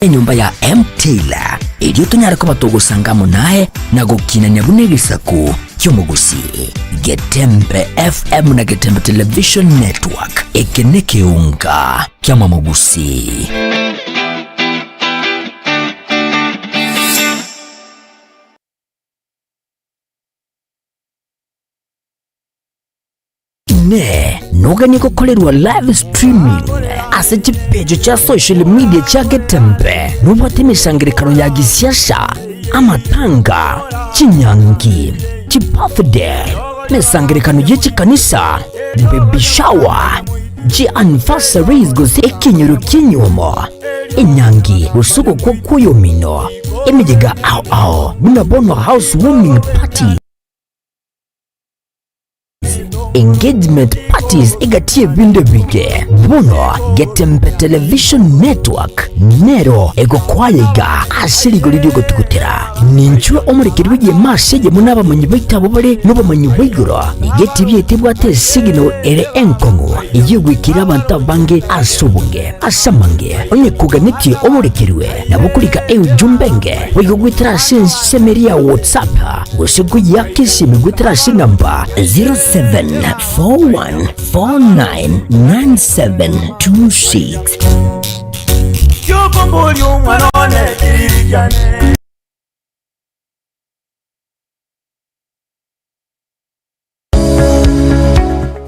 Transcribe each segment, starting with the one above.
Enyomba ya M. Taylor, erio tonyare koba togosanga amo naye na gokinania buna egesaku ki'omogusii. Getembe FM na Getembe Television Network, eke nekeunga ki'amamogusii. Inee! Noganie gokorerwa live streaming ase chipeji chia social media chia Getembe? Nobwate emesangerekano ya gisiasa, amatanga, chinyangi, chibirthday, emesangerekano ye chikanisa, baby shower, chianniversaries gose ekenyoro ki'enyuomo, enyangi gose ogokwa kw'oyomino, emeyega ao ao buna bono house warming party, Engagement parties egati y'ebinto ebinge. Bono Getembe Television Network nero egokwaya iga ase rigori ri'ogotugutera. Ninchwe omorekeri bw'egeema ase eyemo n'abamanyi baito abwo bare nobomanyi bwa igoro. Nigo etibi yaito ebwate esignal ere enkong'u eyio egoikera abanto abange ase obonge. Ase amange, onye koganetie oborekerwe, nabo okorika eujumbe enge boigo goetera ase ensemo eria ya WhatsApp gose koyiaka esimi goetera ase enamba 0741499726. Giokomboria omwana one kiriri kiane.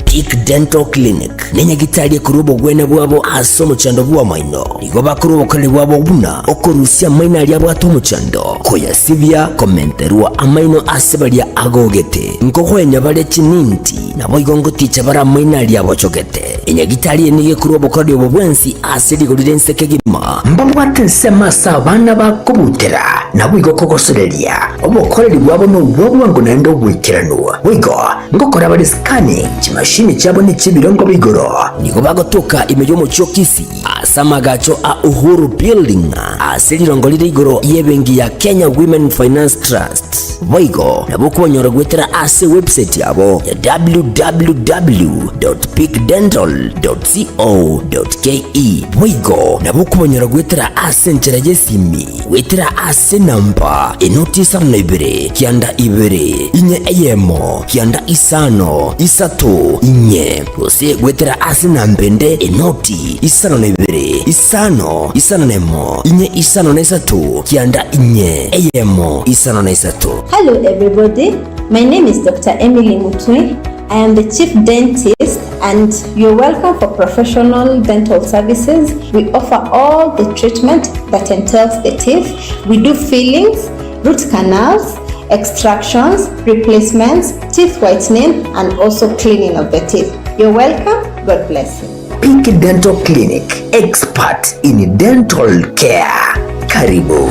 Peak Dental Clinic nenyagitari ekorwa obogwene bwabo ase omochando bw'amaino. Igo bakorwa obokoreri bwabo buna okorusia amaino aria abwate omochando, koyasibia, komenterwa amaino ase baria agogete, nkogoenya bare chininti, naboigo ngoticha bare amaino aria abochogete. Enyagitari eye nigo ekorwa obokoreri obo bwensi ase rigori ri'ense kegima. Mbabwate ensemo ase abana bakobutera, naboigo kogosoreria. Obokoreri bwabo nobwa bwango naende oboikeranu. Boigo ngokora bare scanning, chimashini chiabo nechi'ebirengo bia igoro. Nigo bagotoka ime y'omochie o Kisii ase amagacho a Uhuru Building ase rirongo rire igoro y'ebenki ya Kenya Women Finance Trust. Boigo nabo okobanyora goetera ase ewebsite yabo ya www.peakdental.co.ke. Boigo nabo okobanyora goetera ase enchera y'esimi goetera ase enamba enoti isano na ibere kianda ibere inye eyemo kianda isano isato inye gose goetera ase enamba ende enoti isano na ibere isano isano na emo inye isano na isato kianda inye eyemo isano na isato. Hello everybody, my name is Doctor Emily Mutwe, I am the chief dentist and you're welcome for professional dental services. We offer all the treatment that entails the teeth. We do fillings, root canals, extractions, replacements, teeth whitening and also cleaning of the teeth. You're welcome. God bless you. Peak Dental Clinic, expert in dental care. Karibu.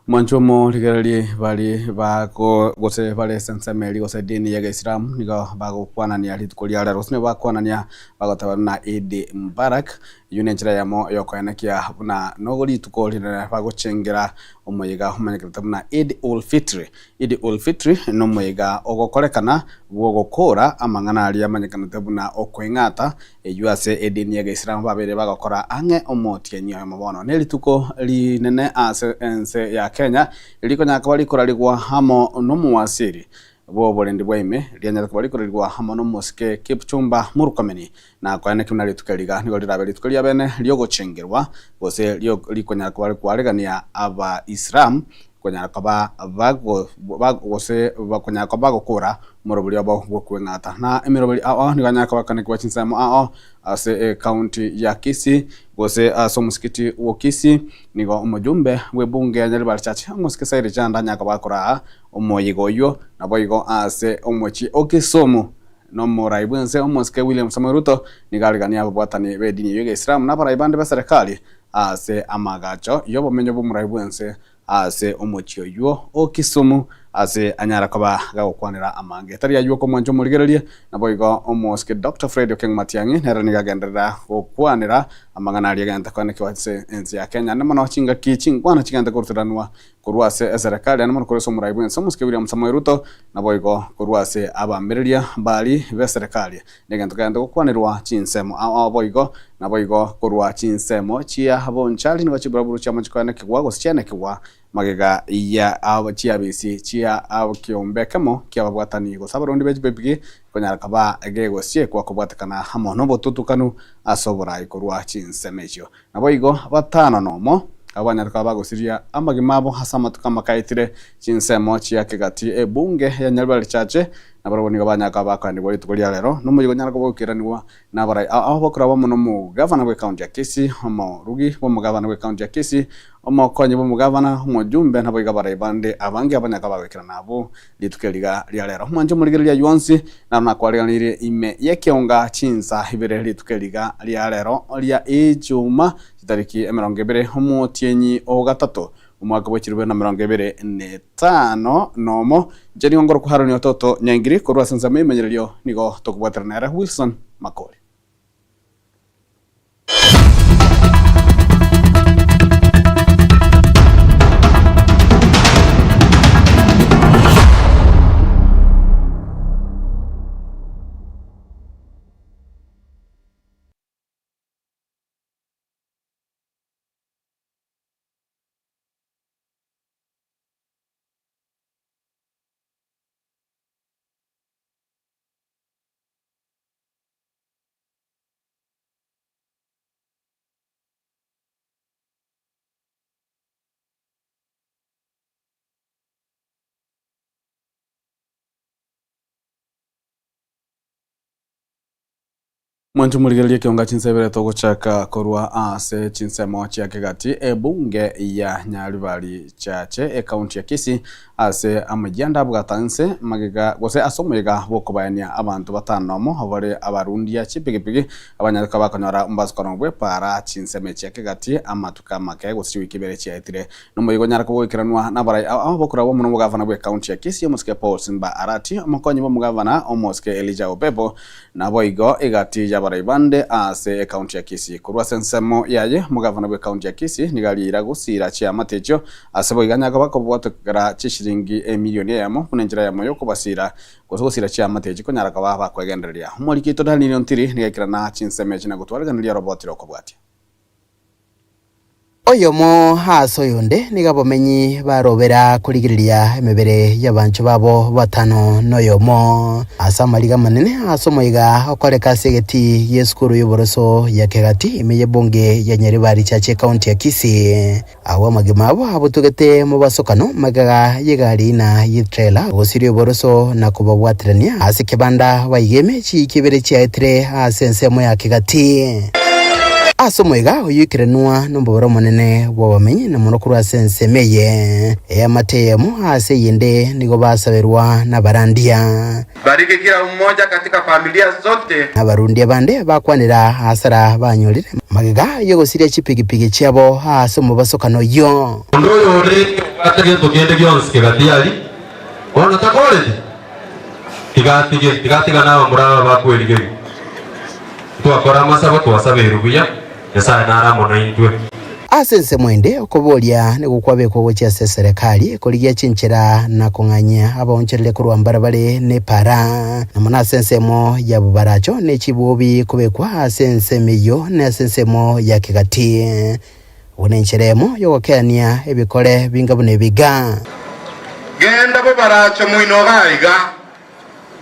Mwanche omorigererie baria bako gose bare ase ensemo eria gose edini ya egeisilamu nigo bagokwanania rituko ria rero gose nigo bakwanania bagoteba buna Eid Mubarak, eyio nenchera eyemo yokoenekia buna nogo rituko rinene bagochengera omoyega omanyekerete buna Eid ul Fitri. Eid ul Fitri nomoyega ogokorekana bw'ogokora amang'ana aria amanyekanete buna okoeng'ata. Eyio ase edini y'Egeisilamu babeire bagokora ang'e omotienyi oyomo bono. Nerituko rinene ase ense ya Kenya rikonyara koba rikorarigwa amo nomowasiri bw'oborendi bwa ime, rianyare koba rikorarigwa amo nomosike Kipchumba Murkomen, na koenekia buna rituko eri iga nigo rirabe rituko ria bene ri'ogochengerwa gose rikonyara koba rikwaregania Abaisilamu konyara koba bago gose konyara koba bagokora omoroberi obo bw'okweng'ata. Na emeroberi ao nigo anyare koba akanekigwa chinsemo ao ase ecounty ya Kisii gose ase omosikiti o Kisii. Nigo omojumbe bw'ebunge ya Nyaribari Church omosike Saidi Chanda anyare koba akoraa omoyiga oyio. Naboigo ase omochie o Kisumu nomorai bw'ense omosike William Samoei Ruto nigo ariganie ababwatani b'edini eyio y'Egeisilamu na abarai bande b'eserekari ase amagacho y'obomenyo bw'omorai bw'ense Ase omochie oyio o Kisumu, ase anyare koba gagokwanera amange. Tari ayio okomwancha omorigererie, naboigo omosike Doctor Fred Okeng Matiang'i nere nigo agenderera gokwanera amang'ana aria agente koenekiwa ase ense ya Kenya. Naende mono chingaki chinkwana chigente koruteranwa korwa ase eserekari naende mono korwa ase omorai bwense omosike William Samoei Ruto naboigo korwa ase abamereria baria beserekari. Negento kegente gokwanerwa chinsemo ao ao boigo, naboigo korwa chinsemo chia bonchari nigo chiburaburu chiamo chikoenekigwa gose chiaenekigwa magega ya chiabisi chia kiombe ekemo ki'ababwatani gose abarundi be chipigipigi konyara koba gegosiekwa kobwatekana amo nobotutukanu ase oborai korwa chinsemo echio. Naboigo batano nomo abwo banyare koba bagosiria amagima abo ase amatuko amakaetire chinsemo chia kegati ebunge ya Nyaribari Church, nabarabwo nigo banyare koba bakoenigwa rituko ria rero nomoyega onyare koba ogoikeranigwa nabarai ao ao bokorabwo amo nomogavana bw'ecounty ya Kisii, omorugi bw'omogavana bw'ecounty ya Kisii, omokonyi bw'omogavana, omojumbe, naboigo abarai bande abange abanyare koba bagoikerana abwo rituko eri iga ria rero. Mwanche omorigereria ayio onsi, naro nakwariganirie ime y'ekeonga chinsa ibere rituko eri iga ria rero ria Ijuma, chitariki emerongo ebere omotienyi o gatato, omwaka bwe chilifu na emerongo ebere na etano nomo. Inche nigo nkorokwa Haroni Ototo Nyaingiri, korwa ase ensemo y'emenyererionigo tokobwaterana nere Wilson Makori. Mwanche morigererie ekionga chinsa ibere togochaka korwa ase chinsemo chia kegati ebunge ya Nyaribari Chache ecounty ya Kisii Ase amayianda abwate inse magega gose ase omoyega bw'okobaenia abanto batano nomo bare abarundia chipigipigi abanyare koba bakonyora ombasukono bw'epaara chinsemo echia kegati amatuko amake gose chiwiki ibere chiaetire. Nomoyega onyare koba goikeranwa nabarai ao ao bokorabwo amo nomogavana bw'ecounty ya Kisii omosike Paul Simba Arati, omokonyi bw'omogavana omosike Elijah Opepo, Naboigo egati y'abarai bande ase ecounty ya Kisii. Korwa ase ensemo yaye, omogavana bw'ecounty ya Kisii nigo ariira gosiira chiamate echio ase boigo anyare koba kobwatokera chishilingi emilioni eyemo buna enchera eyemo y'okobasiira gose gosiira chiamate echi konyara koba bakwegendereria. Omoriki oito Daniel Ontiri nigo aikerana chinsemo echi na gotwareganeria roboti rokobwatia. Oyomo ase oyonde nigo abamenyi barobera korigereria emebere y'abanchwa babo batano noyomo ase amariga amanene ase omoyega okoreka ase egetii gi'esukuru y'oboroso ya Kegati ime y'ebunge ya Nyaribari Church ekaunti ya Kisii. Agwo amagima abo abutugete mobasokano magega y'egari na y'etrailer gosiria oboroso na kobabwaterania ase ekebanda baigeme chiiki ibere chiaetire ase ensemo ya Kegati. Ase omoyega oyio ekerenwa nomobaro omonene bw'abamenyi na mono korwa ase ensemo eye eamate eyemo ase eyende nigo basaberwa nabarandia. Bariki kila mmoja katika familia zote. Nabarundia bande bakwanera hasara banyorire magega y'ogosiria chipigipigi chiabo ase omobasokano oyio. Onde oyorenge obwate gento kende gionsi kegatiaria, bono takoreti? Tiga atige, tiga atigane abamura aba bakwerigeria. Twakora amasabo twasaberwe buya, Nyasae nare amo naintwe. Ase ensemo ende, okoboria nigo kwabekwa gochia ase eserekari korigia chinchera na kong'anyia abaonchoreria korwa mbarabare nepara, na mono ase ensemo ya bobaracho ne chibobi kobekwa ase ensemo eyio na ase ensemo ya kegati, buna enchera emo y'ogokeania ebikore binga buna ebiga. Genda bobaracho moino iga iga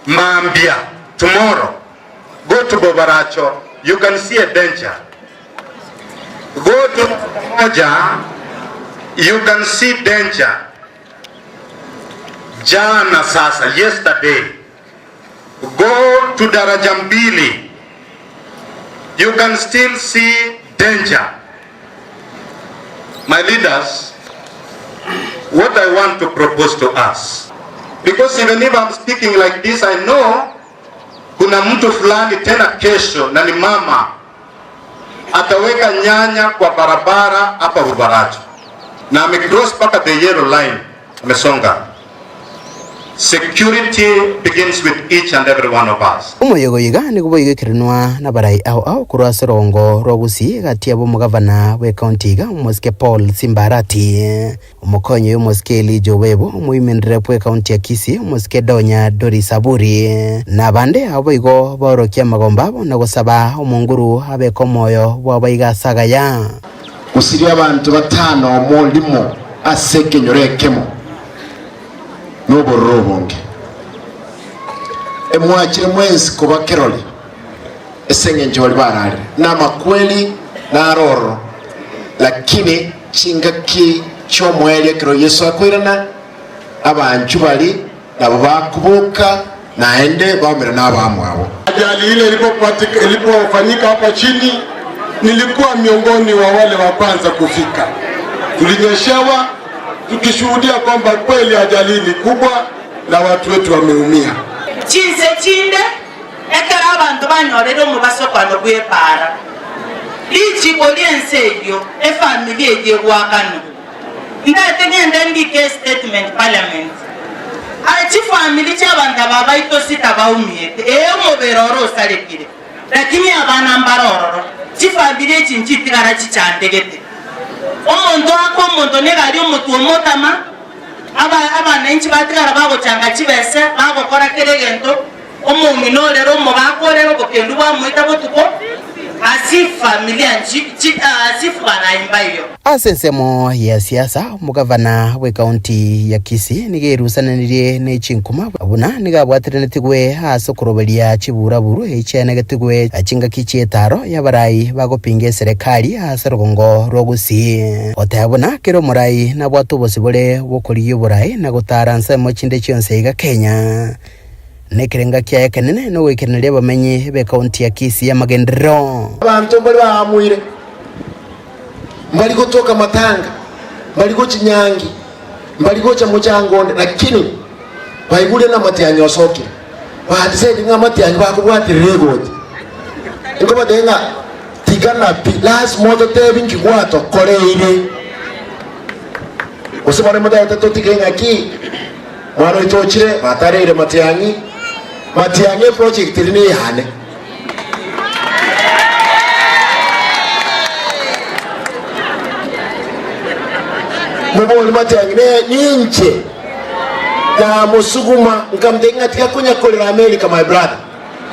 mambia, tomorrow, go to Bobaracho, you can see a danger. Go to Moja, you can see danger. Jana sasa, yesterday. Go to Daraja Mbili, you can still see danger. My leaders, what I want to propose to us, because even if I'm speaking like this, I know kuna mtu fulani tena kesho na ni mama ataweka nyanya kwa barabara hapa Bubaracho na amecross mpaka the yellow line, amesonga. Security begins with each and every one of us. Omoyega oyo iga nigo boigo ekerenwa nabarai ao ao korwa ase orogongo rwa Gusii gati yabo omogavana bw'ecounty iga omosike Paul Simba Arati, omokonyi oye omosike Elijah Obebo, omoimenere bw'ecounty ya Kisii omosike Donya Doris Aburi na abande abo boigo baorokia amagomba abo na gosaba omonguru abeke omoyo bwabo iga ase agaya. Gosiria abanto batano omo rimo ase ekenyoro ekemo nobororo obonge. Emwachire mwensi koba kirori ase engencho baria bararire namakweri naro ororo, lakini chingaki chi'omoerio ekero Yeso akoirana, abanchwa baria nabo bakoboka naende baumera nabamwabo. Ajali ile ilipofanyika hapa chini, nilikuwa miongoni wa wale wa kwanza kufika. Tulinyeshewa tukishuhudia kwamba kweli ajali ni kubwa na watu wetu wameumia. Chinse chinde ekero abanto banyorire omobasokano bw'epaara, richiko ri'ense eyio, efamiri eyio egwakanwa. Ndete ngende ndike estatement parliament. Aye chifamiri chiabanto aba baito sita baumiete, ee omobere oro osarekire, lakini abana mbare ororo. Chifamiri echi nchitigara chichandegete. Omonto ake omonto nigo aria omotwe omotama, aba abananchi batigara bagochanga chibese, bagokora kera egento, Omong'ina orere omogaka orere obokendu bwamoita botuko, as if familia nchi chi as if barayi mbaiyo. Ase ensemo ya siasa, omogavana bw'ekaunti ya Kisii nigo erusananirie ne chinkuma buna nigo abwateranetigwe ase okoroberia chiburaburu echianegetigwe chingaki chi'etaro y'abarai bagopinga eserekari ase rogongo rwa Gusii. Goteba buna kera omorai nabwate obosibore bw'okorigia oborai na gotara nsemo chinde chionsi aiga Kenya. Nekerenga kiaye ekenene nogoikereneria abamenyi b'ekaunti ya Kisii amagenderero. Abanto mbare baamuire, mbari gotoka matanga, mbari gochia nyangi, mbari gocha mochango onde, lakini baigure ng'a amatiang'i osokire, ba decide ng'a amatiang'i bakobwaterera egoti. Nkobatebia ng'a tigana pi, lasima ototebi nki gwatokoreire. Gose bono motagete totige ng'aki? Mwana oito ochire, batareire matiang'i, matiang'i eproject eri neyane. Mobori matiang'i ne ninche namosuguma nkamotebia ng'a tiga konya korera America my brother,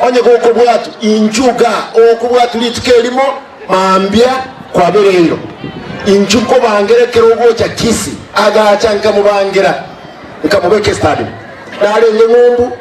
onye gokobwatwa inchuo igaa, okobwatwa rituko erimo mambia kwabereirwe, inchuo nkobangera ekero ogocha Kisii, agacha nkamobangera. Nkamobeka estadi, narenge ng'umbu,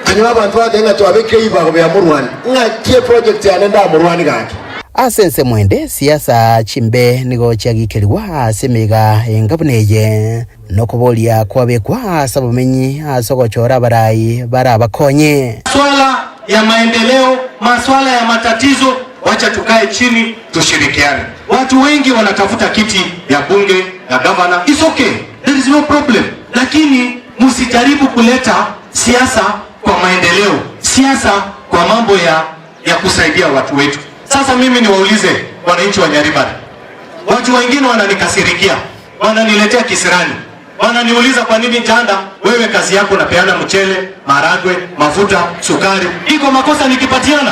nkanyora abanto bagateba ng'a twabekire ebibago bia morwani, ng'aki eproject yane ndamorwani gaki. Ase ensemo ende, siasa chimbe nigo chiagikerigwa ase emeyega enga buna eye, na okoboria kwabekwa ase abamenyi ase ogochora abarai barabakonye. Maswala ya maendeleo, maswala ya matatizo, wacha tukae chini tushirikiane. Watu wengi wanatafuta kiti ya bunge ya gavana, it's okay, there is no problem, lakini msijaribu kuleta siasa kwa maendeleo, siasa kwa mambo ya, ya kusaidia watu wetu. Sasa mimi niwaulize wananchi wa Nyaribari, watu wengine wananikasirikia, wananiletea kisirani, wananiuliza kwa nini Janda, wewe kazi yako unapeana mchele, maragwe, mafuta, sukari. Iko makosa nikipatiana?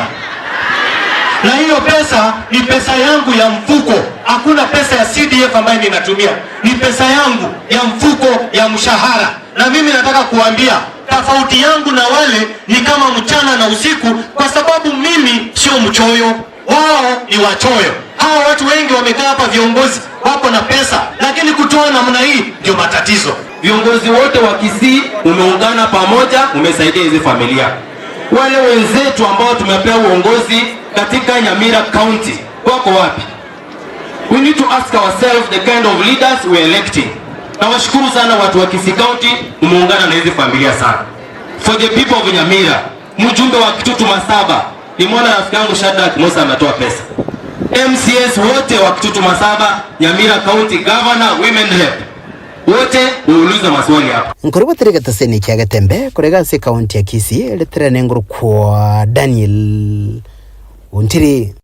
Na hiyo pesa ni pesa yangu ya mfuko, hakuna pesa ya CDF ambayo ninatumia, ni pesa yangu ya mfuko ya mshahara. Na mimi nataka kuambia tofauti yangu na wale ni kama mchana na usiku, kwa sababu mimi sio mchoyo, wao ni wachoyo. Hawa watu wengi wamekaa hapa, viongozi wako na pesa, lakini kutoa namna hii ndio matatizo. Viongozi wote wa Kisii umeungana pamoja, umesaidia hizi familia. Wale wenzetu ambao tumepewa uongozi katika Nyamira County wako wapi? We need to ask ourselves the kind of leaders we are electing. Nawashukuru sana watu wa Kisii County, umeungana na hizi familia sana. For the people of Nyamira, mjumbe wa Kitutu Masaba, nimeona rafiki yangu Shadrack Musa ametoa pesa. MCS wote wa Kitutu Masaba, Nyamira County Governor, Women Rep wote uulize maswali hapa. Nkori botere egetaseni kia Getembe korega ase ekaunti ya Kisii ereterane nengorokwa Daniel Ontiri.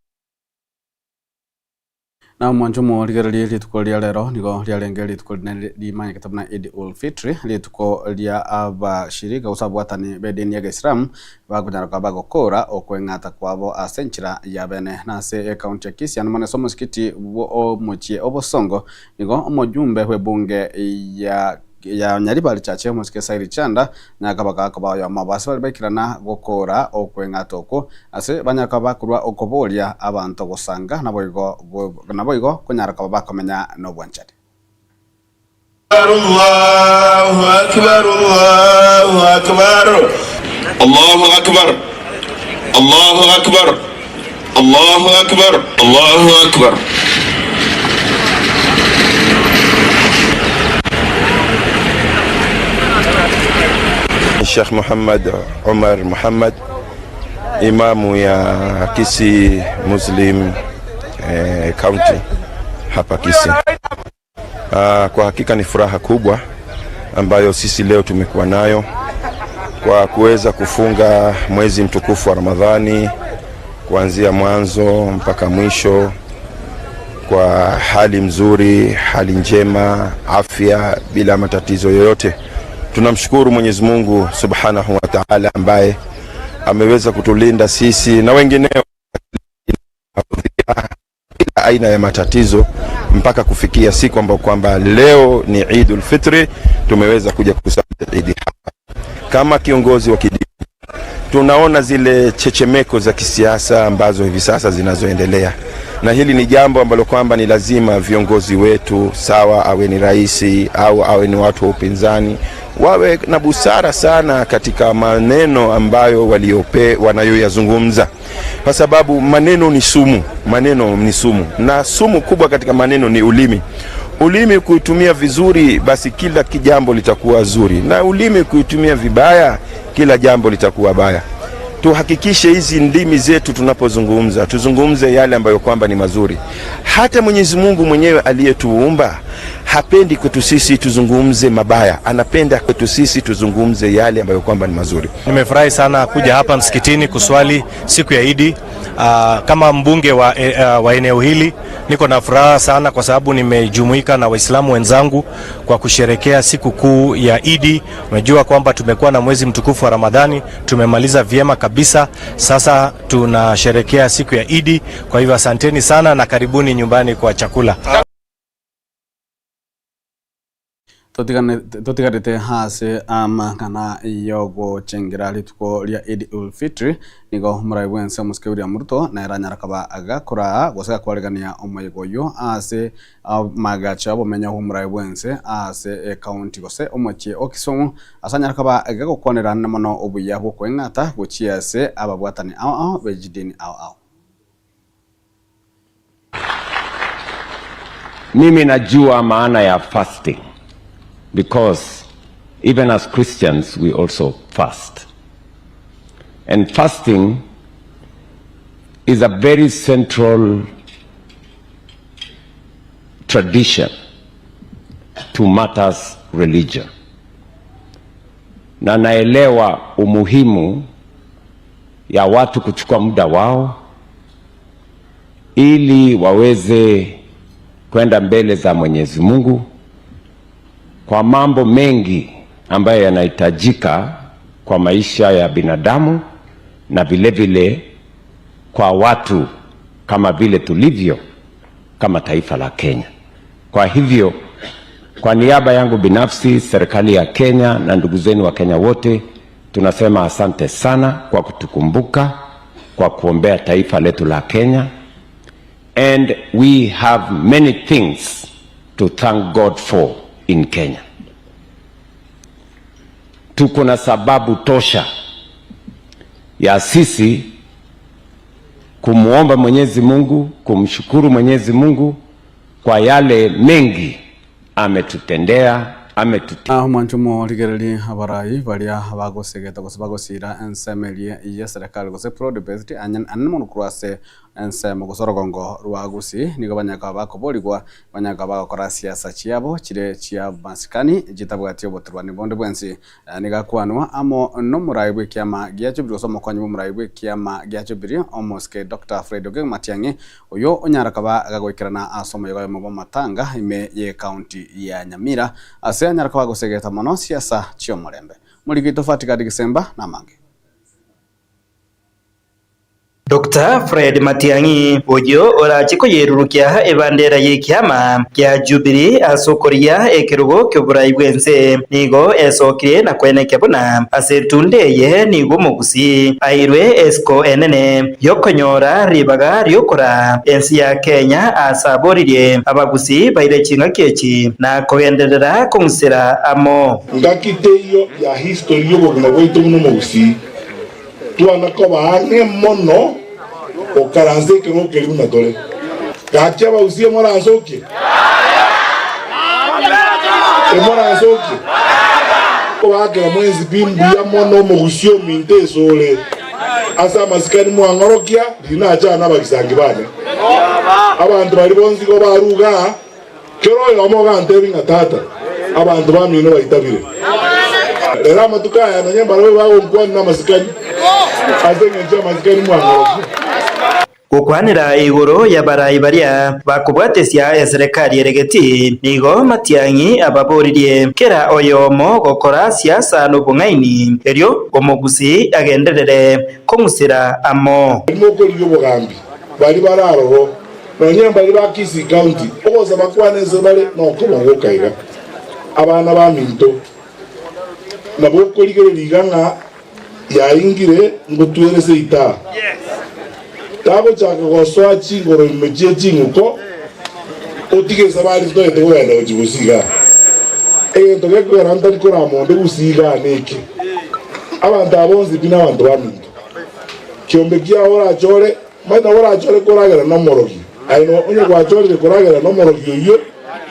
Na omwancho morigererie rituko ria rero nigo riarenge rituko rinene rimanyekete buna Eid ul Fitri, rituko ria abashirika gose abwatani be edini ya Geisilamu bakonyaroka bagokora okweng'ata kwabo ase enchera ya bene. Na ase ecounty ya Kisii ande mono ase omosikiti bwo omochie obosongo nigo omojumbe bwe ebunge ya ya Nyaribari Chache omosike Sairi Chanda nyakaba gakoba oyomo abo ase baria baikirana gokora okweng'ata oko ase banyara koba bakorwa okoboria abanto gosanga naboigo naboigo konyara koba bakomenya na obwanchani. Allahu akbar Allahu akbar Allahu akbar Allahu akbar Allahu akbar Allahu akbar. Sheikh Muhammad Umar Muhammad, imamu ya Kisii Muslim County hapa Kisii. Kwa hakika ni furaha kubwa ambayo sisi leo tumekuwa nayo kwa kuweza kufunga mwezi mtukufu wa Ramadhani kuanzia mwanzo mpaka mwisho kwa hali mzuri, hali njema, afya bila matatizo yoyote. Tunamshukuru Mwenyezi Mungu Subhanahu wa Ta'ala ambaye ameweza kutulinda sisi na wengineo kila aina ya matatizo mpaka kufikia siku ambayo kwamba leo ni Eidul Fitri, tumeweza kuja kusali Eid hapa. Kama kiongozi wa kidini tunaona zile chechemeko za kisiasa ambazo hivi sasa zinazoendelea, na hili ni jambo ambalo kwamba ni lazima viongozi wetu, sawa awe ni rais au awe ni watu wa upinzani, wawe na busara sana katika maneno ambayo wanayoyazungumza, kwa sababu maneno ni sumu, maneno ni sumu, na sumu kubwa katika maneno ni ulimi. Ulimi kuitumia vizuri, basi kila kijambo litakuwa zuri, na ulimi kuitumia vibaya, kila jambo litakuwa baya. Tuhakikishe hizi ndimi zetu tunapozungumza, tuzungumze yale ambayo kwamba ni mazuri. Hata Mwenyezi Mungu mwenyewe aliyetuumba hapendi kwetu sisi tuzungumze mabaya, anapenda kwetu sisi tuzungumze yale ambayo kwamba ni mazuri. Nimefurahi sana kuja hapa msikitini kuswali siku ya Idi. Kama mbunge wa eneo hili niko na furaha sana kwa sababu nimejumuika na Waislamu wenzangu kwa kusherekea siku kuu ya Idi. Unajua kwamba tumekuwa na mwezi mtukufu wa Ramadhani, tumemaliza vyema kabisa. Sasa tunasherekea siku ya Idi. Kwa hivyo asanteni sana na karibuni nyumbani kwa chakula. Totigarete ase amang'ana yogochengera rituko ria Eid ul Fitri nigo omorai bwense omosike William Ruto nere anyara koba agakoraa gose gakwaregania omoyega oywo ase amagacho obomenyo bwa omorai bwense ase ecounty gose omochie o Kisumu ase anyara koba agagokwanera mono obuya bwa okoeng'ata gochia ase ababwatani ao ao be chidini ao ao. Mimi najua maana ya fasting because even as Christians we also fast. And fasting is a very central tradition to matters religion. Na naelewa umuhimu ya watu kuchukua muda wao ili waweze kwenda mbele za Mwenyezi Mungu kwa mambo mengi ambayo yanahitajika kwa maisha ya binadamu na vile vile kwa watu kama vile tulivyo kama taifa la Kenya. Kwa hivyo, kwa niaba yangu binafsi, serikali ya Kenya na ndugu zenu wa Kenya wote, tunasema asante sana kwa kutukumbuka, kwa kuombea taifa letu la Kenya. And we have many things to thank God for in Kenya. Tuko na sababu tosha ya sisi kumwomba Mwenyezi Mungu, kumshukuru Mwenyezi Mungu kwa yale mengi ametutendea, ametuti Omwancho morigererie abarai baria bagosegeta gose bagosiira ensemo eria ye serikali gose broad based anene mono korwa ase ensemo gose orogongo rwa Gusii nigo banyaka bakoborigwa banyaka bagokora siasa chiabo chire chia masikani chitabwati oboturwani bonde bwensi. Nigo akwanwa amo nomorai bwa ekiama gia Jubilee gose omokonyi bwa omorai bwa ekiama gia Jubilee omosike Doctor Fred Okengo Matiang'i oyo onyara koba agagoikerana ase omoyega oyomo bwa amatanga ime ye county ya Nyamira ase anyara koba agosegeta mono siasa chiomorembe. Omoriki oito Fatigadi Gisemba namange. Doctor Fred Matiang'i, oyio orache koyerurukia ebandera y'ekiama kia Jubilee ase okoria ekerogo ki'oborai bw'ense, nigo esokirie na koenekia buna ase etunda eye nigo omogusii airwe esiko enene y'okonyora ribaga ri'okoraa ense ya Kenya aase aboririe abagusii baire ching'aki echi na kogenderera kong'usera amo. Ngaki teiyo ya history y'obogima bwaito buna omogusii. Twana koba ang'e mono gokaransa ekerogo keria buna tore. Gaki abausie emoransokie? Emoransokie? Kobaakera mwensi pi mbuya mono omogusia ominto esore ase amasikani mwang'orokia riria nacha nabagisangi bane. Abanto baria bonsi igo baruga aa, Kera oyomo ogantebia ng'a tata, abanto bamino baitabire. Rero amatuko aya nonya mbarabwo bagonkwania namasikani, ase engencho y'amasikani mwang'orokia. Gokwanera igoro y'abarai baria bakobwatesia eserekari ere getii, nigo Matiang'i ababoririe kera oyomo gokora siasa nobong'aini, erio omogusii agenderere kong'usera amo. Timokorigia obogambi baria bare aroro Nonya mbaria ba Kisii County, ogosaba kwane ase bare nokobogoka iga, Abana baminto, nabo okorigereria iga ng'a yaingire ngotwerese itaa. Tagochaka gosoa chingoro ime chie ching'uko, otige esabari totagete kogenda gochia gusii igaa. Egento gekogera ntari korama onde gusii igaa neke, abanto aba bonsi pi nabanto baminto. Kiombe kiao orachore Manya nabo orachore koragera nomorogi, aye onye gwachorire koragera nomorogi oyio,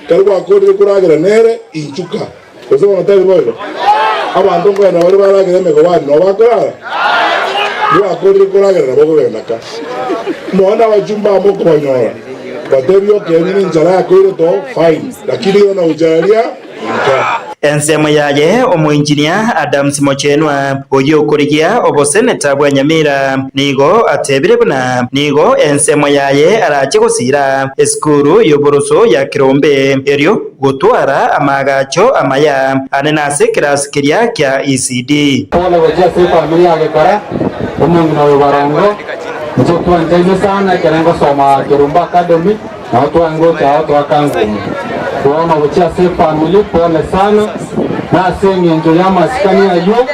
ekero gwakorire koragera nere, inchuka. Gose bono tari boigo? Abanto nkogenda bare baragere emegobani nabo bakorara? Gwakorire koragera nabo okogenda ka. Moe nabachumba amo okobanyora, batebie okeene nenchara yakoire to fine, lakini igo nagochararia inka. Ensemo yaye omoinjinia Adams Mochenwa, oyio okorigia oboseneta bwa Nyamira, nigo atebire buna nigo ensemo yaye arache gosiira esukuru y'oboroso ya Kirombe erio gotwara amaagacho amaya ane nase ekerasi keria kia ECD. Pole gochia ase efamiri ya Gekora, omong'ina oyo Barongo, inche twanchaine sana ekere ngosoma Kirumba Academy, Nabo twangocha ao toaka ngumu. Bono gochia ase efamiri, pole sana, na ase eng'encho y'amasikani ayio,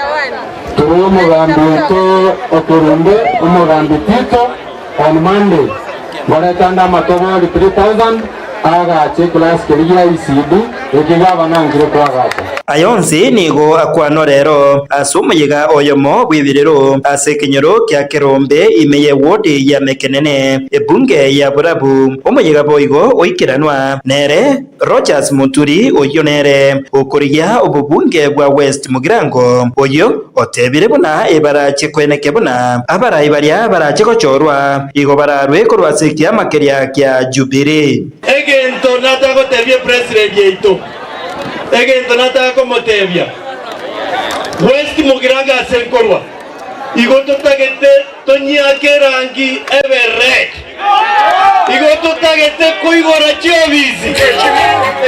torue omogambi oito okerumbe, omogambi Tito, on Monday, ngorete ande amatobori 3000 aagache eclass keria gia ECD, eke gavana ankire koagacha. Aya onsi nigo akwanwa rero ase omoyega oyomo bw'ebirero ase ekenyoro kia Kerombe ime y'ewodi ya Mekenene, ebunge ya Borabu. Omoyega boigo oikeranwa nere Rogers Muturi oyio nere okorigia obobunge bwa West Mugirango oyio otebire buna ebarache koenekia buna abarai baria barache gochorwa igo bararwe korwa ase ekiama keria kia Jubilee. Egento natagotebia epresident yaito. Egento nataka komotebia, West Mugirango ase nkorwa, igo totagete tonyiake erangi ebe red. Igo totagete koigora chiobisi.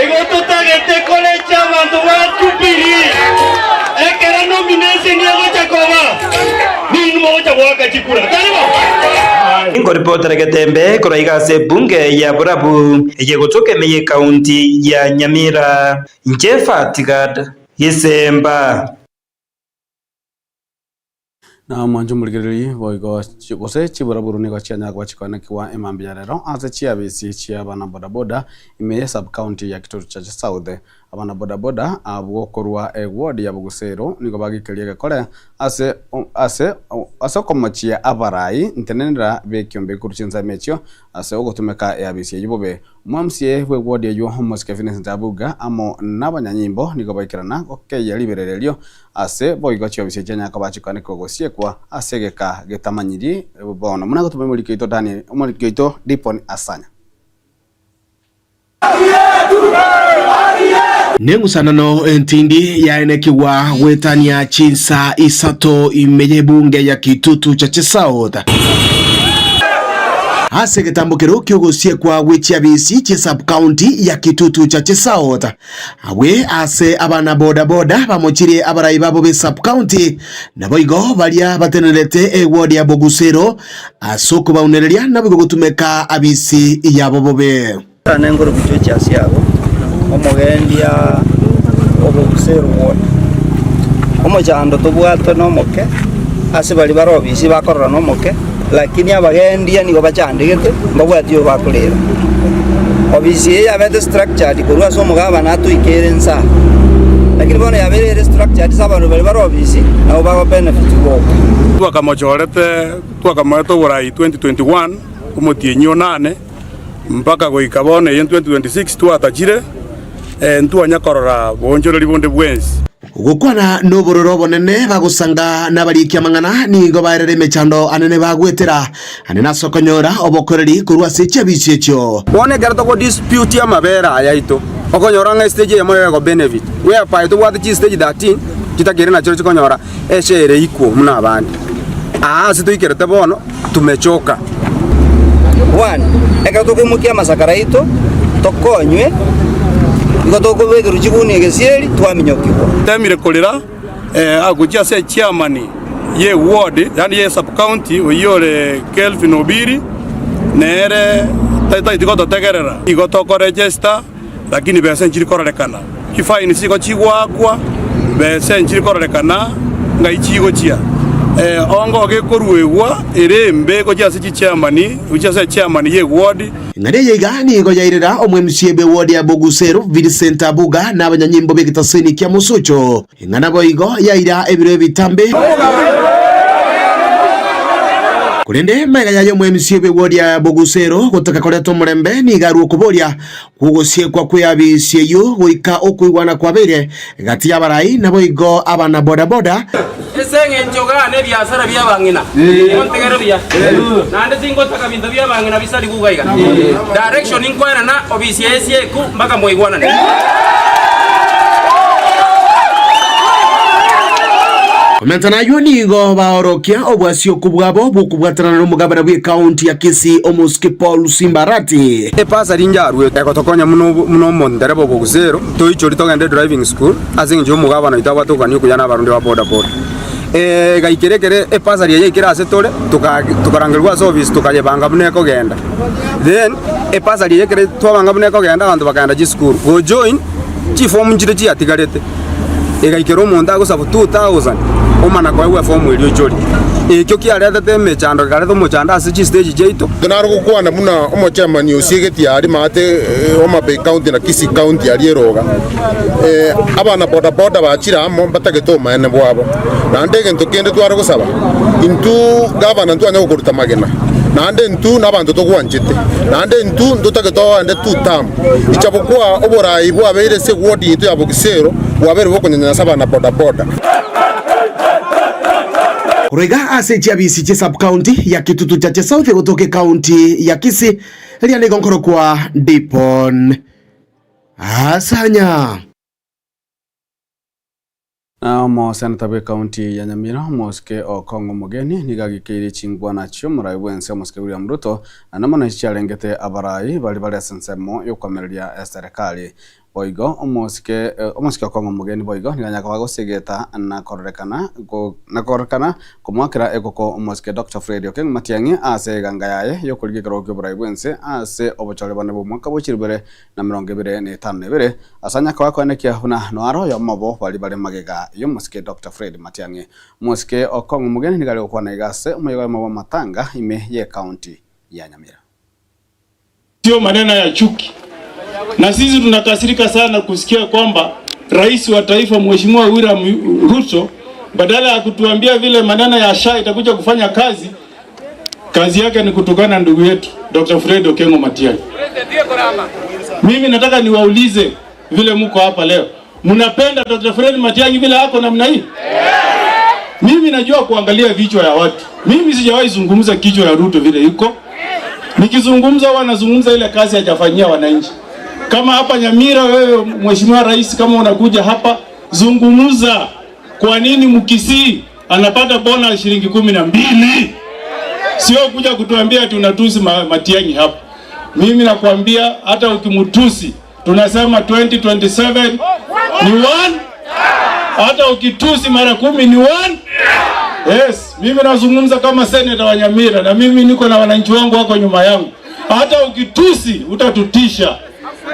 Igo totagete korecha abanto ba Jubilee. Ekero nomination egocha koba, ninwe mogocha goaka chikura. Tari bo? Ingoripotera Getembe korwa iga ase ebunge ya Borabu eye gotoka ime y'ecounty ya Nyamira. Inche Fatigad Gisemba. Na omwancho omorigereria boigo gose chiburaburu nigo chianyara koba chikoenekigwa emambia ya rero ase chiabisi chia abana bodaboda ime ye sub county ya Kitutu Chache South. Abana bodaboda abwo korwa eward ya Bogusero nigo bagikeria egekore ase ase ase okomochia abarai ntenenera b'ekiombe korwa chinsemo echio ase ogotumeka eabisi eyio bobe. Omomca bw'eward eyio Omosike Vincent Abuga amo nabanyanyimbo nigo baikerana gokeyia riberera erio ase boigo chiofisi chianyara koba chikoanekigwa gosiekwa ase egeka getamanyiri bono. Buna gotuma omoriki oito Daniel omoriki oito Dipon Asanya. Neng'usanano entindi yaenekigwa goetania chinsa isato ime y'ebunge ya Kitutu Chache South. Ase egetambokero ki'ogosiekwa gwe chiabisi chie sub-county ya Kitutu Chache South, abwe ase abana boda boda bamochirie abarai babo be sub-county naboigo baria batenenerete eward ya Bogusero ase okobaunereria naboigo gotumeka abisi yabo bobe. Ane nkorokia chiasi abo, omogendia oboguseru bwone. Omochando tobwate nomoke, ase baria bare obisi bakorora nomoke, lakini abagendia nigo bachandegete, mbabwati oyo bakorera. Obisi eye yabete structured korwa ase omogabana atoikeire inse aa, lakini bono yabeire ere structured ase abanto baria bare obisi nabo bago benefit boka. Twakamochorete twakamoeta oborai 2021 omotienyi onane Mpaka goika bono eye 2026 twatachire, ntwanya korora boonchoreria bonde bwensi. Gokwana nobororo obonene bagosanga nabariiki amang'ana nigo baerera emechando anene bagwetera, ane nase okonyora obokoreri korwa ase chiabisi echio. Bono ekero togo dispute amabere aya aito, okonyora ng'a estage eyemo nigo ego benefit, whereby tobwate chistage 13 chitakeire nachio chikonyora eshare ere equal buna abande. Aa ase toikerete bono tumechoka. One, ekero tokoimokia amasakara aito, tokonywe, igo tokobekerwa chiguni egesieri, twaminyokigwa. Temire korera gochia ase echairman ye ward yaani ye sub county oyio ore Kelvin Obiri nere tataeti gototegerera igo toko register lakini besa nchiri kororekana chifaini chigo chigoakwa besa nchiri kororekana ng'ai chigochia ongo gekoruegwa ere embe gochia ase chichairman gochia ase echairman ye ward. Eng'ana eye iga nigo yairera omwemisia b'ewodi ya Boguseru, Vincent Abuga, na abanyanyimbo b'egetaseni kia Mosocho. Eng'ana boigo yaira ebiro ebitambe. Korende magega yaye omwemisia bw'ewodi ya Boguseru gotaka koreta omorembe nigo arua okoboria kw'ogosiekwa kw'eabisi eyio goika okoigwana kwabeire gati y'abarai naboigo abana bodaboda. Ase engencho gane ebiasara bi'abang'ina, montegere buya, naende tingotaka binto bi'abang'ina bisarigwe iga iga. Direction nkoenana obisi eye esieku mpaka mwaigwanane. Komenta nayio nigo baorokia obwasioku bwabo bw'okobwatanana nomogabana bw'ekaunti ya Kisii Omosike Paul Simbarati. Epasari injarwete egotokonya buna buna omontereba obogusero, toichori togende driving school ase eng'encho y'omogabana oito abwate okogania okuya na abarundi ba boda boda. Egaikera ekere epasari eye yaikire ase tore, toka tokarangerigwa ase ofisi tokayebanga buna ekogenda. Then epasari eye ekere twabanga buna ekogenda abanto bakagenda chisukuru, go join chifomu nchire chiatigarete. Egaikera omonto agosabu 2000 omana koegwa efomu eria oichorie. Ekio kiaretete emechando gekareta omochando ase chistage chiaito. Naro gokwana buna omochairman osiegeti aria maate Homa Bay County na Kisii County aria eroga, abana boda boda bachire amo mbatagete obomaene bwabo. Naende egento kende tware gosaba, intwe gavana ntwanya gokoruta magena, naende intwe nabanto togwanchete, naende intwe ntotagete ogende two term. Ichabokwa oborai bwabeire ase eward yaito ya Bogisero bwabeire bokonyanyasa abana boda boda. Korwa iga ase chiabisi chie sub-county ya Kitutu Chache South egotoka ecounty ya Kisii, eria nigo nkorokwa Dipon Asanya. Na omoseneta bw'ecounty ya Nyamira, omosike o Kong'o Omogeni, nigo agikeirie chingwana chi'omorai bw'ense omosike William Ruto, naende mono echi chiarengete abarai baria bare ase ensemo y'okoamereria eserekari. Boigo omosike omosike okong'a omogeni boigo nigo anyare koba gosegeta na kororekana na kororekana komoakera egoko omosike Doctor Fred Okengo Matiang'i ase eganga yaye y'okorigia ekerogo ki'oborai bw'ense ase obochore bone bw'omwaka bwe chilifu ibere na emerongo ebere na etano na ebere ase anyare koba koenekia buna noaro oyomo obo baria bare magega y'omosike Doctor Fred Matiang'i. Omosike Okong'o omogeni nigo are gokwana iga ase omoyega oyomo bw'amatanga ime y'ecounty ya Nyamira. Sio maneno ya chuki, na sisi tunakasirika sana kusikia kwamba rais wa taifa Mheshimiwa William Ruto badala ya kutuambia vile maneno ya SHA itakuja kufanya kazi, kazi yake ni kutukana ndugu yetu Dr. Fred Okengo Matiang'i. Mimi nataka niwaulize vile mko hapa leo, mnapenda Dr. Fred Matiang'i vile ako namna hii? Mimi najua kuangalia vichwa ya watu. Mimi sijawahi zungumza kichwa ya Ruto vile iko. Nikizungumza huwa nazungumza ile kazi hajafanyia wananchi. Kama hapa Nyamira, wewe Mheshimiwa Rais, kama unakuja hapa zungumza kwa nini Mkisii anapata bona shilingi 12, sio kuja kutuambia ati unatusi Matiang'i hapa. Mimi nakwambia hata ukimtusi tunasema 2027 ni one, hata ukitusi mara 10 ni one. Yes, mimi nazungumza kama seneta wa Nyamira na mimi niko na wananchi wangu wako nyuma yangu. Hata ukitusi utatutisha,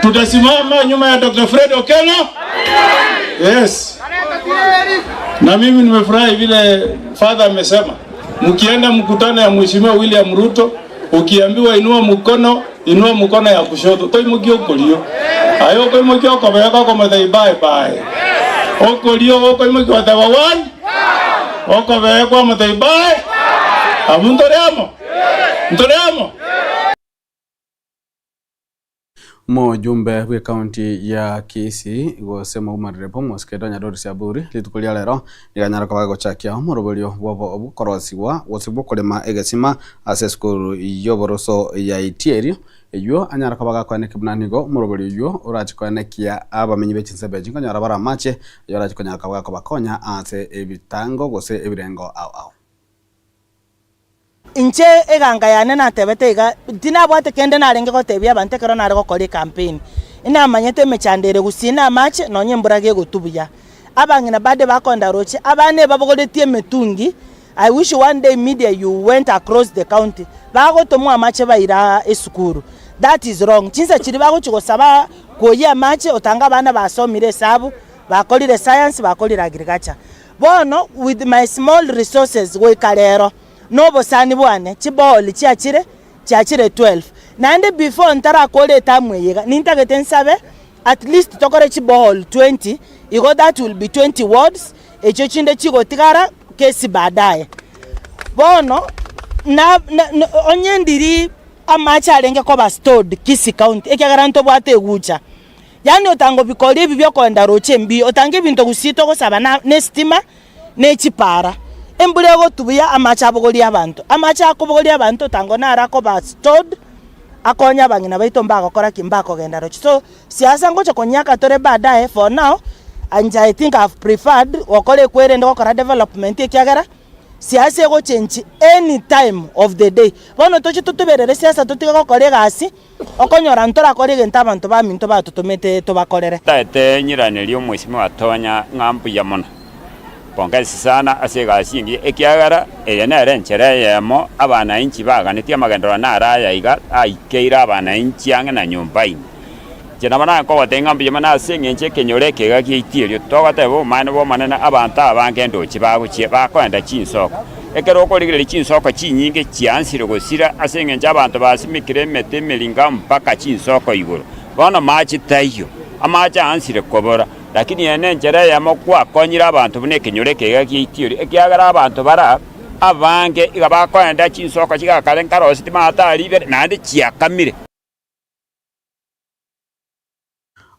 tutasimama nyuma ya Dr. Fred Okengo. Yes. Na mimi nimefurahi vile father amesema, mkienda mkutano ya Mheshimiwa William Ruto, ukiambiwa inua mkono, inua mkono ya kushoto, toimukia okorio. Ayo koimukia okobeka okomothei bye bye. Okorio okoimukia otewa one. Okobekwa omothei bye. Abu ntore amo? Ntore amo? Omojumbe bw'ecounty ya Kisii gose moumarire bw'omosike Donya Doris Aburi rituko ria rero nigo anyare koba agochakia omoroberio bw'obo bw'okorosigwa gose bw'okorema egesima ase esukuru y'oboroso ya Itieri eywo anyare koba gakoenekia buna nigo omoroberio oywo orache koenekia abamenyi be chinsemo echi nkonyora bare amache aywo orache konyara koba gakobakonya ase ebitango gose ebirengo ao ao. Inche eganga yane natebete iga, tinabwate kende narenge gotebia abanto ekero nare gokora ecampaign. Inamanyete emechando ere gusii na amache nonya embura gegotwa buya. Abang'ina bande bakoenda roche, abana ebabogoretie emetungi, I wish one day media you went across the county, bagotomwa amache baira esukuru. That is wrong. Chinsa chiria bagochia gosaba kwoyia amache otanga abana basomire esabu, bakorire science, bakorire agriculture. Bono with my small resources goika rero, na obosani bwane, chiborehole chiachire, chiachire 12. Naende before ntarakore etamu eye iga, nintagete nsabe at least tokore chiborehole 20, igo that will be 20 wards, echio chinde chigotigara kesi baadaye. Bono, na na onye ndiri amache arenge koba stored Kisii county, ekiagera ntobwate egucha. Yaani otanga bikori ebi biokoenda roche mbi, otanga ebinto gusii togosaba na nestima ne chipara. Embura egotwa buya amache abogorie abanto. Amache akobogoria abanto otanga naro akoba stored akonye abang'ina baito mbagokora ki? Mbakogenda roche. So siasa ngocha konyaka tore baadaye for now, inche I think I have preferred gokora ekwerende gokora development ekiagera. Siasa egochenchi any time of the day. Bono toche totoberere siasa totige gokora egasi, okonyora ntorakore egento abanto baminto batotomete tobakorere. Taete nyiranerie omwesimwa Tonya ng'a mbuya mono. Pongezi sana ase egasi engiya ekiagera eye nere enchera eyemo abanainchi baganetie amagenderero naro aya iga aikeire abanainchi ang'e na nyomba ime. Inche nabo nankogotebia ng'a mbuya mono ase engencho ekenyoro eke iga giaitwe erio togoteba obomaene bw'Omonene abanto abange ndoche bagochia bakoenda chinsoko. Ekero okorigereria chinsoko chinyinge chiansire gosira ase engencho abanto basimekire emete emeringa mpaka chinsoko igoro. Bono mache taiyo, amache aansire kobora. Lakini eye nenchera eyemo gwakonyire abanto buna ekenyoro eke iga giaitwe erio, ekiagera abanto bara abange iga bakoenda chinsoko chigakare nkaroseti mato aria ibere naende chiakamire.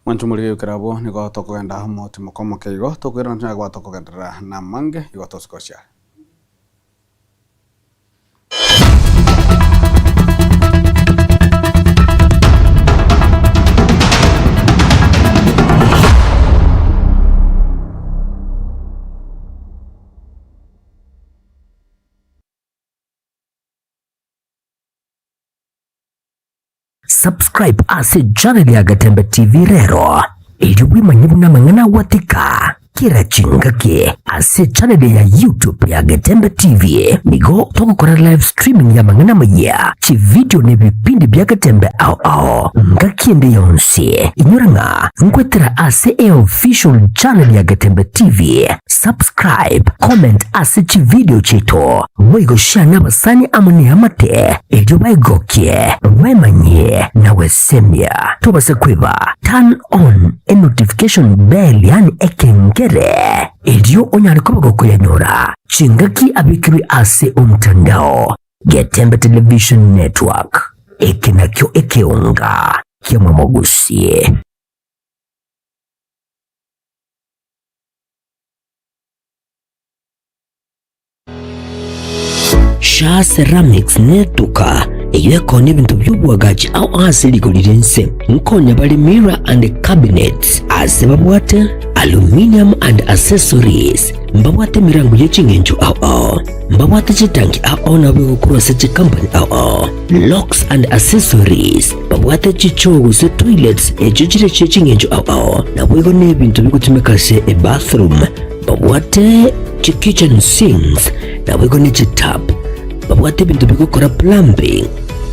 Mwanche omoriri ekero abwo nigo tokogenda omotimoka omoke igo, tokoirana tonyare koba tokogenderera namange igo tosike osiare. Subscribe ase channel ya Gatembe TV rero. erio bwemanye buna amang'ana agwatika kera chingaki ase echaneli ya YouTube ya Getembe TV. Nigo togokora live streaming y'amang'ana amayia, chividio na ebipindi bia Getembe ao ao ngaki ende yonsi. Inyora ng'a nkwetera ase eofficial channel ya Getembe TV. Subscribe, comment ase chividio chiaito, boigo share nabasani amo neamate erio baigokie, bemanyie na gwesemia. Tobase kweba turn on enotification bell yaani ekengere erio onyare koba gokoyanyora chingaki abekirwe ase omtandao. Getembe Television Network, eke nakio ekeonga kiamwamogusie. Shaa Ceramics netuka eyio ekonya ebinto bi'oboagachi ao ase rigori ri'ense. Nkonya bare mirror and cabinets ase babwate aluminium and accessories, mbabwate emerango ye ching'encho ao ao, mbabwate chitanki ao ao nabo egokorwa ase chicompany ao ao, locks and accessories, babwate chichoo gose toilets echio chire chie ching'encho ao ao, naboigo nebinto bigotumeka ase ebathroom. Babwate chikitchen sinks naboigo ne chitap, babwate ebinto bigokora plumbing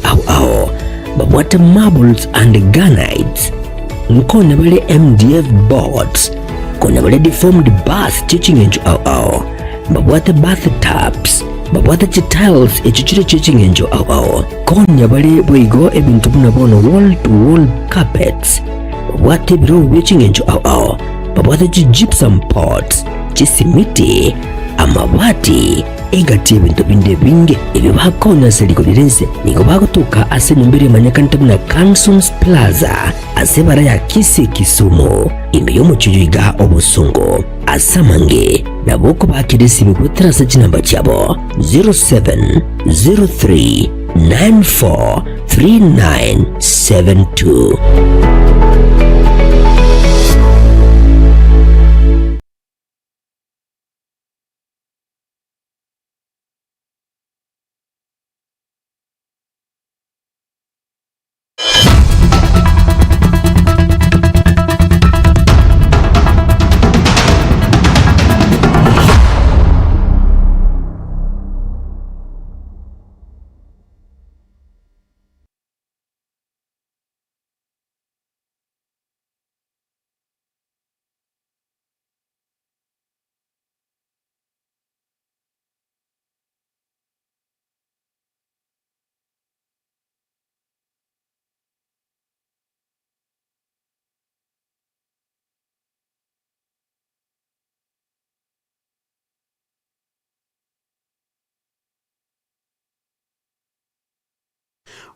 ao ao, babwate marbles and granites, nkonya bare MDF boards, konya bare deformed bath chie ching'encho ao ao, babwate bath tubs, babwate chitiles echio chire chie ching'encho ao ao, konya bare boigo ebinto buna bono wall to wall carpets, babwate ebirogo bie ching'encho ao ao. Babwate chigypsum pots, chisimiti, amabati, egati y'ebinto binde ebinge ebio bakonya ase rigori ri'ense. Nigo bagotoka ase enyomba eria emanyekanete buna Cansons Plaza ase ebara ya Kisii Kisumu, ime y'omochie oyo iga obosongo. Ase amange nabo okobakera esimi goetera ase chinamba chiabo 0703 94 3972.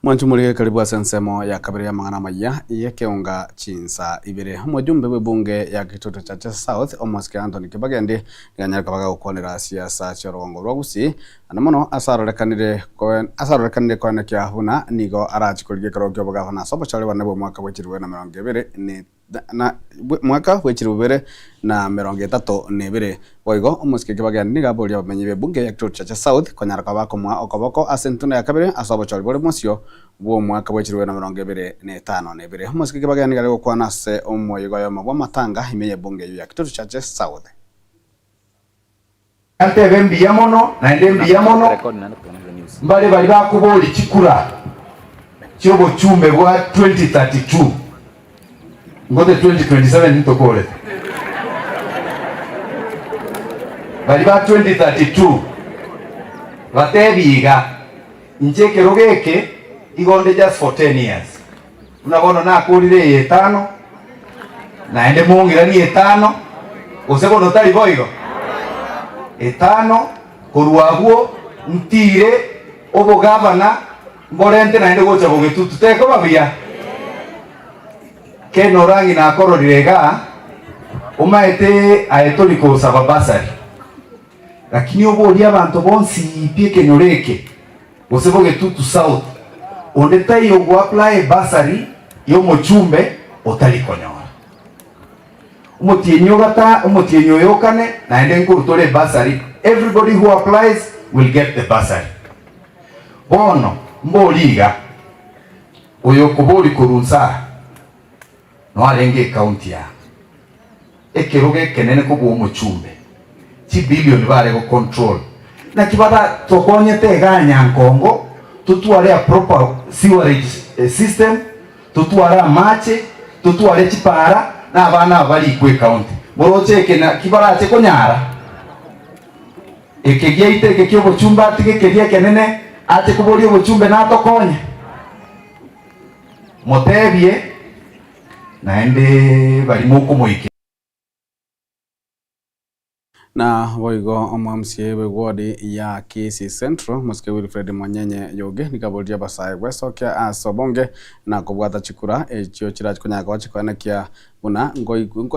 Mwanche more karibu ase ensemo ya kabere y'amang'ana amaya y'ekeonga chinsa ibere. Omojumbe bw'ebunge ya Kitutu Chache South omosike Anthony Kibagendi nigo anyare koba gagokwanera siasa chi'orogongo rwa Gusii naende mono ase arorekanire ase arorekanire koenekia buna nigo arache korigia ekerogo ki'obogavana ase obochore bwane bw'omwaka bwe chilifu bibere na emerongo ebere ne na mwaka bwe chilifu bibere na emerongo etato na ebere. Boigo omosike Kibageni nigo aboria abamenyi b'ebunge ya Kitutu Chache South konyara koba bakomoa okoboko ase entunda ya kabere ase obochori bore mosio bw'omwaka bwe chilifu bibere na emerongo ebere na etano na ebere. Omosike Kibageni nigo are gokwana ase omoyega oyomo bw'amatanga ime y'ebunge eyio ya Kitutu Chache South. Ntebe mbuya mono, naende mbuya mono, mbare baria bakoboria chikura chi'obochumbe bwa 2032, ngote 2027 ntokorete. Baria ba 2032 batebie iga, inche ekerogo eke igo nde just for 10 years, buna bono nakorire eye etano, naende mong'iranie etano, gose bono tari boigo? Etano, korwa abwo ntiire obogavana mborente naende gocha bogetutu, tekoba buya? Ken Orangi nakororire igaa, omaete aye tori kosaba bursary, lakini oborie abanto bonsi pi ekenyoro eke, gose bogetutu south, onde taiyo ogo apply ebursary yomochumbe otari konyora. Omotienyi ogata omotienyi oyo okane naende nkorutore ebursary, everybody who applies will get the bursary. Bono mbori iga, oyo okobori korwa nsaa, noarenge ecounty aa. ekerogo ekenene kobua omochumbe, chibillion bare go control. Naki baratokonyete igaa Nyankongo totware a proper sewerage system, totware amache, totware chipara, na abana aba barikwe ecounty. Moroche eke naki barache konyara? Eke giaito eke kiobochumbe atige keria ekenene ache koboria obochumbe natokonye? Motebie naende baria mokomoikera. Na boigo omomca bw'ewodi ya Kisii Central, Mosike Wilfred Monyenye Yoge, nigo aboririe abasae gwesokia ase obonge na kobwata chikura echio chirache konyara koba chikoenekia buna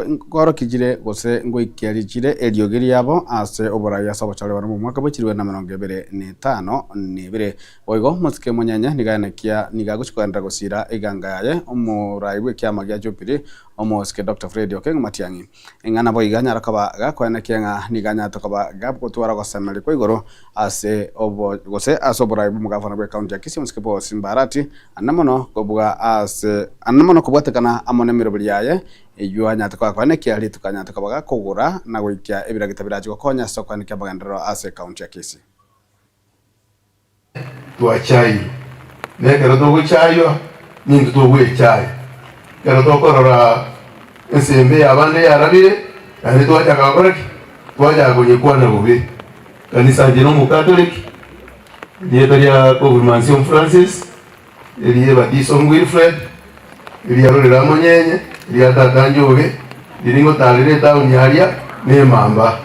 nkoorokia chire gose ngoikeria chire eriogi riabo ase oborai ase obochore barabwo omwaka bwe chilifu 2052. Boigo Mosike Monyenye nigo aenekia nigo agochia kogenderera gosiira eganga yaye omorai bw'ekiama gia Jubilee Omosike Doctor Fred Okengo Matiang'i. Ing'a naboigo anyare koba gakoenekia ng'a nigo anyarete koba gagotwara ogosemeria kwa igoro ase obo gose ase oborai bw'omogavana bw'ecounty ya Kisii Omosike Paul Simba Arati, anene mono kobua ase anene mono kobwatekana amo nemeroberi yaye eyio anyarete koba gakoenekia rituko anyarete koba gakogora na goikia ebiragita birache gokonya ase okoenekia amagenderero ase ecounty ya Kisii. Twachairwe, na ekero togochaywa nintwe togwechaya. Ekero tokorora ensembe y'abande yarabire, naende twachaka gokora ki? Twachaka konyekwana bobe. Kanisa inche na omokatoliki, erieta ria Confirmation Francis, eria ebatiso Wilfred, eria rorera Monyenye, eria tata Njoge, riria ngotarera etown aria na emamba.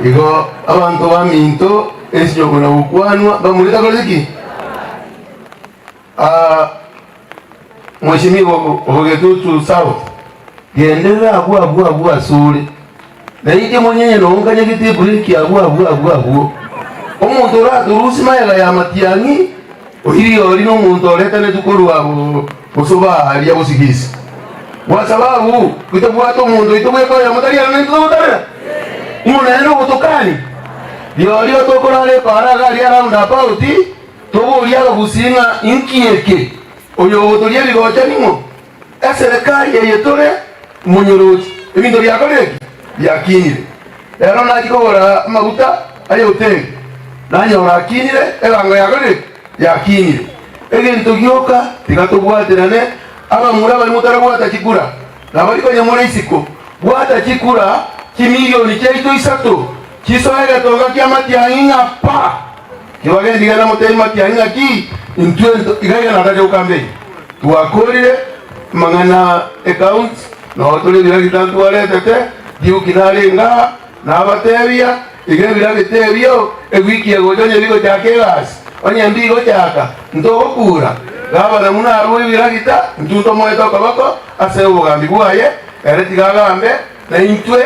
Igo abanto baminto ensinyo na gokwanwa mbamurete akorete ki? Ah, Mheshimiwa Obogetutu South, genderera abwo abwo abwo asore. Na inche Monyenye noo nkanyegete ebreki abwo abwo abwo abwo. Omonto oratorusie magega ya matiang'i oirie ori nomonto oretanetwe korwa bosoba aria bosigisi. Kwa sababu tobwate omonto oito bweka oyomo tari aroro naintwe togotarera. Ng'o nere ogotokani? Riorio tokorara epaara iga aria round about toborie abagusii ng'a inki eke? Oyo ogotoria ebigocha ning'o? Eserekari eye tore monyorochi, ebinto biakorire ki? Biakinire. Rero nachia kogora amaguta aye hoteli, nanyora akinire, ebango yakorire ki? Yakinire. Egento gioka tiga tobwaterane, abamura baria motarabwata chikura, na baria konya more isiko, bwata chikura chimilioni chiaito isato, chisoe egetonga ki'amatiang'i ng'a pa! Tibagendi genda motebie matiang'i ng'aki intwe iga iga natache gokamba eye. Twakorire amang'ana ecounty noo tore ebiragita ntwaretete Duke nare ngaa nabatebia iga ebiragita ebio ewiki egocha onye bigochaka egasi onye mbigochaka ntogokura gavana buna arue ebiragita intwe ntomoete okoboko ase obogambi bwaye ere tiga agambe na intwe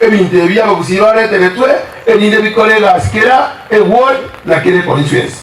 ebinto ebi abagusii bareteretwe erinde bikore egasi kera eward na kera econstituency.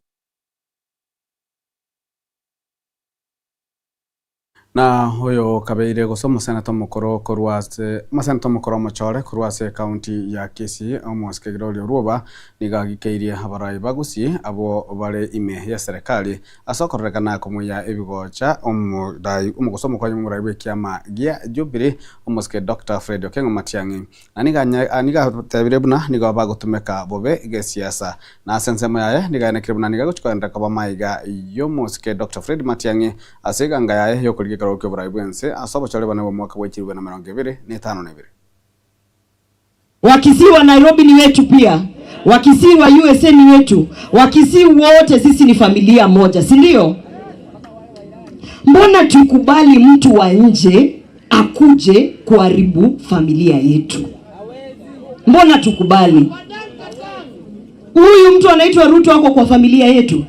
Na oyo okabeire gose omoseneta omokoro korwa ase omoseneta omokoro omochore korwa ase ekaunti ya Kisii omosike Gloria Orwoba nigo agikeirie abarai ba Gusii abwo bare ime y'eserekari Ase okororekana komoyia ebigocha, omorai gose omokonyi bw'omorai bw'ekiama gia Jubilee, omosike Doctor Fred Okengo Matiang'i, na nigo nigo atebire buna nigo bagotumeka bobe gesiasa. Na ase ensemo yaye nigo aenekire buna nigo agochia kogenderera koba maiga y'omosike Doctor Fred Matiang'i ase eganga yaye y'okorigia ekerogo ki'oborai bw'ense ase obochore bone bw'omwaka bwa chilifu 2052. Wakisii wa Nairobi ni wetu pia, Wakisii wa USA ni wetu, Wakisii wote sisi ni familia moja, si ndio? Mbona tukubali mtu wa nje akuje kuharibu familia yetu? Mbona tukubali? Huyu mtu anaitwa Ruto ako kwa familia yetu?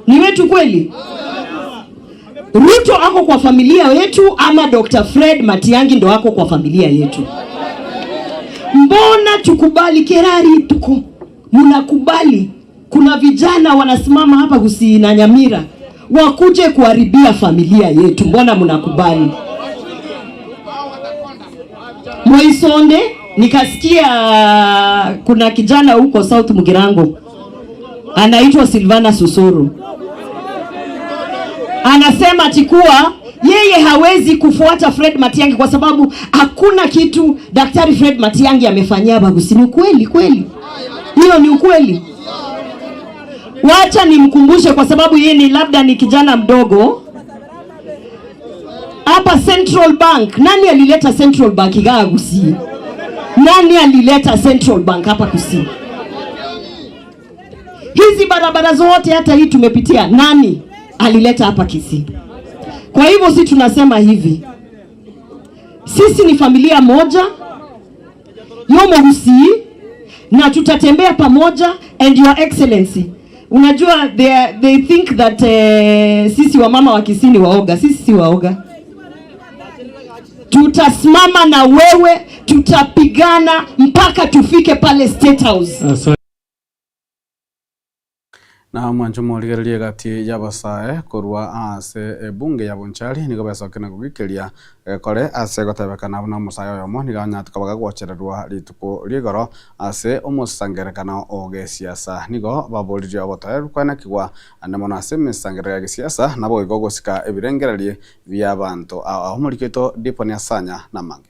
Ni wetu kweli? Ruto ako kwa familia yetu ama Dr. Fred Matiang'i ndo ako kwa familia yetu? Mbona tukubali kerari tuko mnakubali kuna vijana wanasimama hapa Gusii na Nyamira wakuje kuharibia familia yetu, mbona mnakubali? Moisonde nikasikia kuna kijana huko South Mugirango anaitwa Silvana Susuru anasema ati kuwa Yeye hawezi kufuata Fred Matiang'i kwa sababu hakuna kitu Daktari Fred Matiang'i amefanyia Abagusii. Ni ukweli kweli? Hiyo ni ukweli. Wacha nimkumbushe kwa sababu yeye ni labda ni kijana mdogo. Hapa Central Bank, nani alileta Central Bank igaa Gusii? Nani alileta Central Bank hapa Gusii? Hizi barabara zote hata hii tumepitia, nani alileta hapa Kisii? Kwa hivyo si tunasema hivi, sisi ni familia moja yomo Gusii na tutatembea pamoja. And your excellency, unajua they think that sisi wamama wa Kisii ni waoga. Sisi si waoga, tutasimama na wewe, tutapigana mpaka tufike pale State House. Na mwancho morigererie gati y'abasae korwa ase ebunge ya Bonchari nigo besokire na kogikeria kore ase gotebekana buna omosae oyomo nigo anyate koba gagwochererwa rituko rigoro ase omosangerekano o gesiasa nigo baboririe obotoereru kwenekigwa ande mono ase emisangerero ya gesiasa nabo igo gosika ebirengererie bia abanto ao omoriketo Dipon Asanya namange.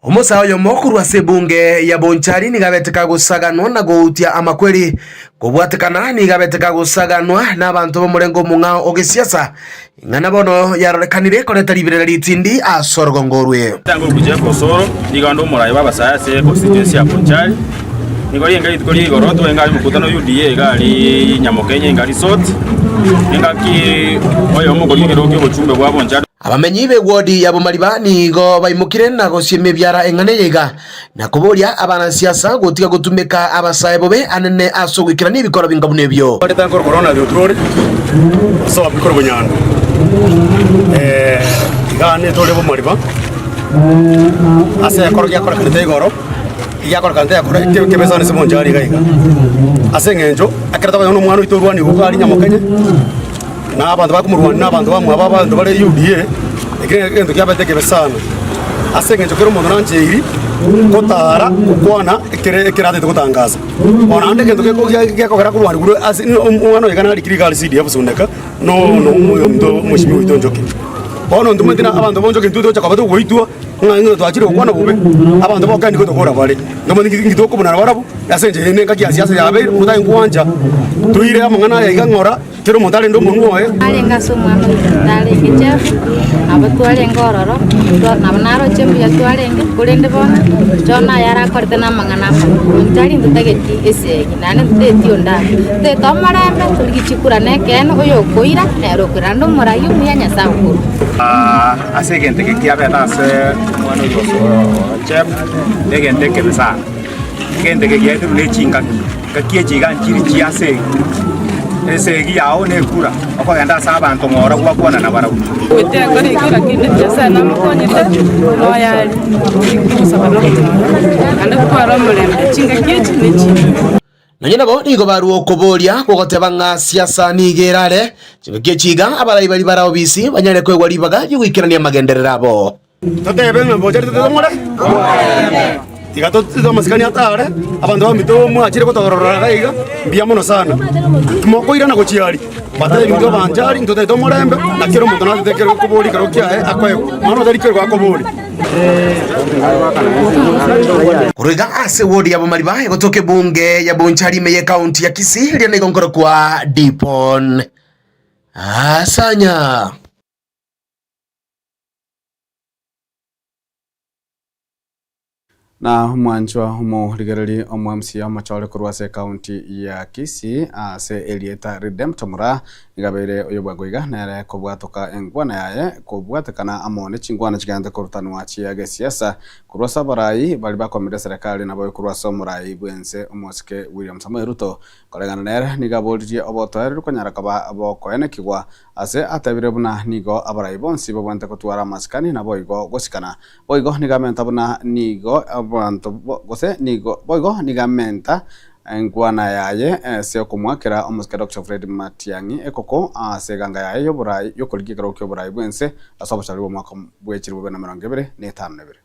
Omosae oyomo korwa ase ebunge ya Bonchari nigo abete kagosaganwa na goutia amakweri kobwatekana nigo abete kagosaganwa na abanto b'omorengo omong'ao o gesiasa ing'ana bono yarorekanire koreta riberera ritindi ase orogongo orwe. Tanga ogochia Kosoro, nigo ande omoraia bw'abasae ase constituency ya Bonchari. Nigo rienga rituko ria igoro twaenga aria omokutano o UDA iga aria Nyamokenye inga resort, engaki oyomo okoria ekerogo kia obochumbe bwa Bonchari. Abamenyi b'ewodi ya Bomariba nigo baimokire na gosiemia ebiara eng'ana eye iga, na koboria abanasiasa gotiga gotumeka abasae bobe anene ase ogoikerania ebikoro binga buna ebio. Twarete nkoro korona Ronald Otrori osoa bikoro bonyando iga ane tore Bomariba ase ekoro giakorekanete igoro giakorekanete ekoro kebesane ase Bonchari iga iga ase eng'encho ekero tokonyora omwana oito orwani igo aria Nyamokenye na abanto bakomorwania na abanto bamwabo abanto bare UDA, ekio negento kiabete ekebe sana. Ase eng'encho kera omonto nancheiri gotara gokwana ekere ekere atagete gotangasa. Bono naende egento geko gekogera korwania korwa ase omwana oyo iga narikire iga are CDF Suneka no no omonto omweshimiwa oito Njoki. Bono intwe omanyete na abanto ba Njoki intwe togocha koba togoitwa ng'a ng'a twachire gokwana bobe, abanto ba Okeny gotokora bare. Ntomanyeti nki tokobuna nabarabwo ase enchera eye nengaki ya siasa yabeire, omonto gwancha toire amang'ana aya iga ng'ora. Kera omonto arende omonwa oye. Arenge ase omwana oito tarenge Jeff, nabo twarenge ororo, nabo naroche mbuya twarenge, korende bono John aye arakorete na amang'ana amabe. Intwe aria ntotageti esegi, naende ntotageti onde abwo. Ntotagete omorembe, torigie chikura na ekeene, oyokoira nere okoira, naende omoraia omuya Nyasae okorwa. Ase egento eke kiabete ase omwana oyo Jeff, negento ekebe sana. Egento eke giaeterwe ne chingaki, ngaki echi iga nchiri chia esegi, esegi yao na ekura, okogenda ase abanto ng'ora gwakwana nabarabwo. Goetera kore kera kende Nyasae namokonyete, noyo are, togosaba na ogotenena, naende totware omorembe chingaki echi ne chinde. Nonya nabo nigo barua okoboria kw'ogoteba ng'a siasa nigo erare chingaki echi iga abarai baria bare obisi banyare koegwa ribaga ri'ogoikerania amagenderero abo. Totebe ng'a mbochari totebe omorembe. Tiga totebe amasikani atare, abanto baminto mwachire gotorora iga iga, mbuya mono sana. Timokoirana gochia aria, batebie intwe abanchari ntotagete omorembe, na kera omonto natete ekero okoboria ekero kiaye akoegwa, mwana otari kerwa akoboria. Korwa iga ase ewodi ya Bomariba egotoka ebunge ya Bonchari ime y'ekaunti ya Kisii riria nigo nkorokwa Dipon Asanya. Na omwanchwa omorigereri omo MCA omochore korwa ase ekaunti ya Kisii ase erieta Redemptor Moraa nigo abeire oyobwango iga nere kobwatoka enkwana yaye kobwatekana amo ne chinkwana chigenderete korutanwa chia gesiasa korwa ase abarai baria bakomire eserekari naboigo korwa ase omorai bwense omosike William Samoei Ruto Koreng'ana nere nigo aboririe obotoereru konyara koba bokoenekigwa, ase atebire buna nigo abarai bonsi babwenerete gotwara amasikani naboigo gosikana. Boigo nigo amenta buna nigo abanto gose nigo boigo nigo amenta enkwana yaye ase okomoakera omosike Doctor Fred Matiang'i ekoko ase eganga yaye y'oborai y'okorigia ekerogo ki'oborai bw'ense ase obochori bw'omwaka bw'echilifu bibere na emerongo ebere na etano na ebere.